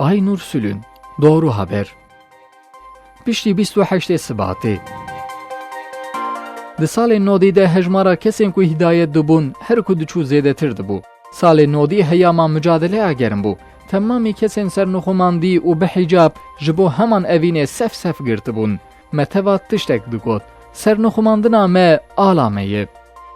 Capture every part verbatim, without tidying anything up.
Aynur Sülün. Doğru haber. Piştî bîst û heştê Sibatê. Di salên nodî de hejmara kesên ku hîdayet dibûn her ku diçû zêdetir dibû. Salê nodî heyama micadeleya germ bû. Temamî kesên sernixumandî û bi hîcab ji bo heman evînê sef sef girtibûn. Me teva tiştek digot. Sernixumandina me ala me ye.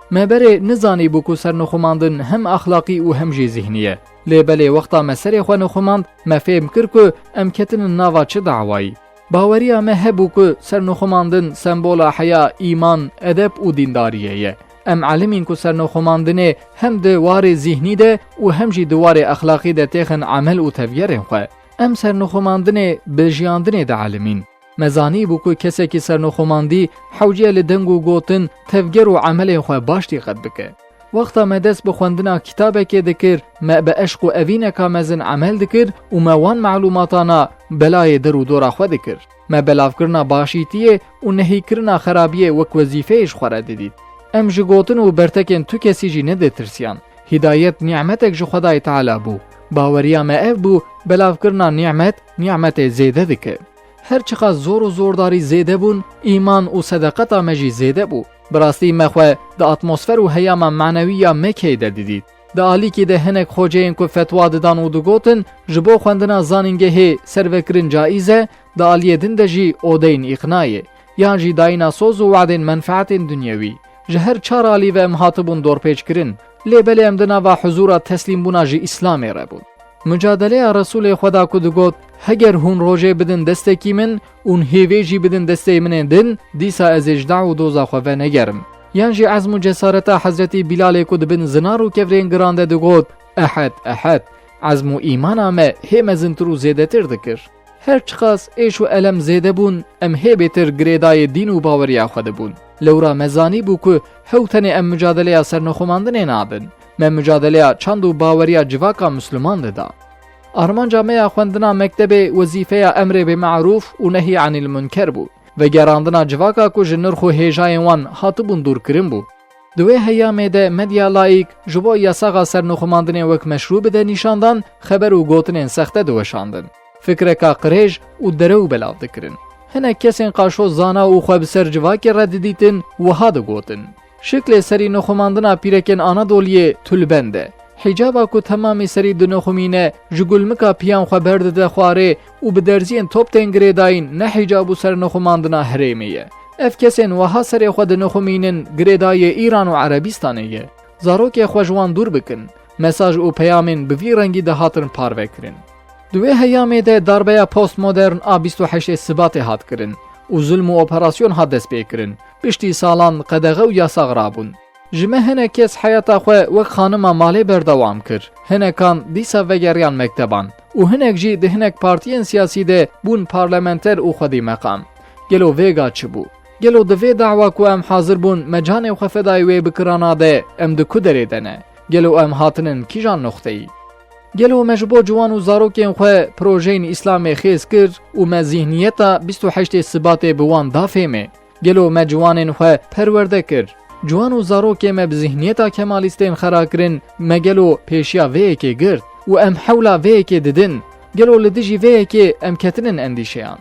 Me berê nizanîbû ku sernixumandin hem axlaqî û hem jî zihnî ye. Lê belê wexta me serê xwe nixumand, me fêm kir ku em ketinin nava çi dawayî. Baweriya me hebû ku sernixumandin sembola heya, îman, edeb û dîndariyê ye. Em elimîn ku sernixumandinê hem di warê zihnî de û hem jî di warê exlaqî de têxin emel û tevgerên xwe. Em sernixumandinê bi jiyandinê de elimîn. Me zanîbû ku kesekî sernixumandî hewce ye li deng û gotin, tevger û emelên xwe baş dîqet bike. Wexta me dest bi xwendina kitabekê dikir, me bi eşq û evîneka mezin emel dikir û me wan melûmatana belayê der û dora xwe dikir. Me belavkirina başîtiyê û nehîkirina xerabiyê wek wezîfeyê ji xwe re didît. Em ji gotin û bertekên tu kesî jî neditirsîyan. Hîdayet nîmetek ji Xwedayê Teala bû. Baweriya me ev bû, belavkirina nîmet, nîmetê zêde dike. Her çiqas zor û zordarî zêde bûn, îman û sedeqeta me jî zêde bû. Bi rastî me xwe di atmosfer û heyama manewî ya Mekeyê de didît. Di alîkî de hinek xoceyên ku fetwa didan û digotin, ji bo xwendina zanîngehê servekirin caiz e, di aliyê din de jî odeyên îqnayê, yan jî dayîna soz û wadên menfeetên dinyewî. Ji her çar alî ve em hatibûn dorpêçkirin, lê belê em di nava huzûra teslîmbûna ji Îslamê re bûn. Micadeleya Resûlê Xweda ku digot, heger hûn rojê bidin destekî min, hûn hêvê jî bidin destê min ê din, dîsa ez ê ji dew û doza xwe venegerim. Yan jî ezm û cesareta Hezretî Bîlalê ku di bin zinar û kevirên giran de digot, Ehed, Ehed. Ezm û îmana me hê mezintir û zêdetir dikir. Her çiqas êş û elem zêde bûn, em hê bêtir girêdayê dîn û baweriya xwe dibûn. Lewra me zanîbû ku hew tenê em micadeleya sernixumandinê nadin. Me micadeleya çand û baweriya civaka Misliman dida. Armanca me ya xwendina mektebê wezîfeya emrê bi me'rûf û nehî anîl munker bû. Vegerandina civaka ku ji nirx û hêjayên wan hatibûn dûrkirin bû. Di wê heyamê de medya layîk ji bo yasaxa sernixumandinê wek meşrû bide nîşandan, xeber û gotinên sexte diweşandin. Fikreka qirêj û derew belav dikirin. Hinek kesên qaşo zana û xwe bi ser civakê re didîtin, wiha digotin, Şiklê serî nixumandina pîrekên Anadoliyê tulbend e. Hîcaba ku temamî serî dinixumîne, ji gulmika piyan xwe berdide xwarê û bi derziyên top tên girêdayîn ne hîcab û sernixumandina herêmê ye. Ev kesên wiha serê xwe dinixumînin girêdayê Îran û Erebîstanê ye. Zarokê xwe ji wan dûr bikin. Mesaj û peyamên bi vî rengî dihatin parvekirin. Di wê heyamê de darbeya postmodern a bîst û heştê Sibatê hat kirin û zulm û operasyon hat destpêkirin. Piştî salan qedexe û yasax rabûn. Ji me hinek kes heyata xwe wek xanima malê berdewam kir. Hinekan dîsa vegeriyan mekteban û hinek jî di hinek partiyên siyasî de bûn parlamenter û xwedî meqam. Gelo vêga çi bû? Gelo di vê dawa ku em hazir bûn me canê xwe fedayê wê bikirana de em di ku derê de ne? Gelo em hatinin kîjan noxteyî? Gelo me ji bo ciwan û zarokên xwe projeyên Îslamê xêz kir û me zîhniyeta bîst û heştê Sibatê bi wan da fêmê? Gelo me ciwanên xwe perwerde kir? Ciwan û zarokê me bi zîhniyeta kemalîstên xera kirin, me gelo pêşiya vê yekê girt û em hewla vê yekê didin? Gelo li dijî vê yekê em ketinin endîşeyan?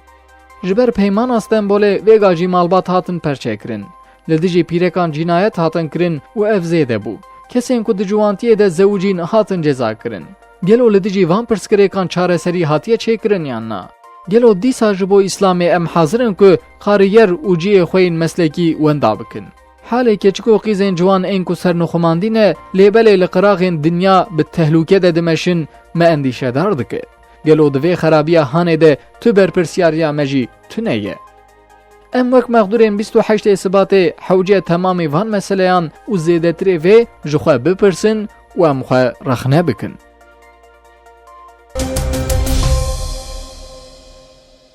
Ji ber Peymana Stenbolê vêga jî malbat hatin perçekirin. Li dijî pîrekan cînayet hatin kirin û ev zêde bû. Kesên ku di ciwantiyê de zewicîn hatin cezakirin. Gelo li dijî van pirsgirêkan çareserî hatiye çêkirin yan na? Gelo dîsa ji bo Îslamê em hazir in ku qariyer û cihê xwe yên meslekî wenda bikin? Halê keçik û qîzên ciwan ên ku sernixumandî ne, lê belê li qiraxên dinya bi tehlûke de dimeşin, me endîşedar dike. Gelo di vê xerabiya hanê de tu berpirsiyariya me jî tune ye? Em wek mexdûrên bîst û heştê Sibatê hewce temamî van meseleyan û zêdetirê vê ji xwe bipirsin û em xwe rexne bikin.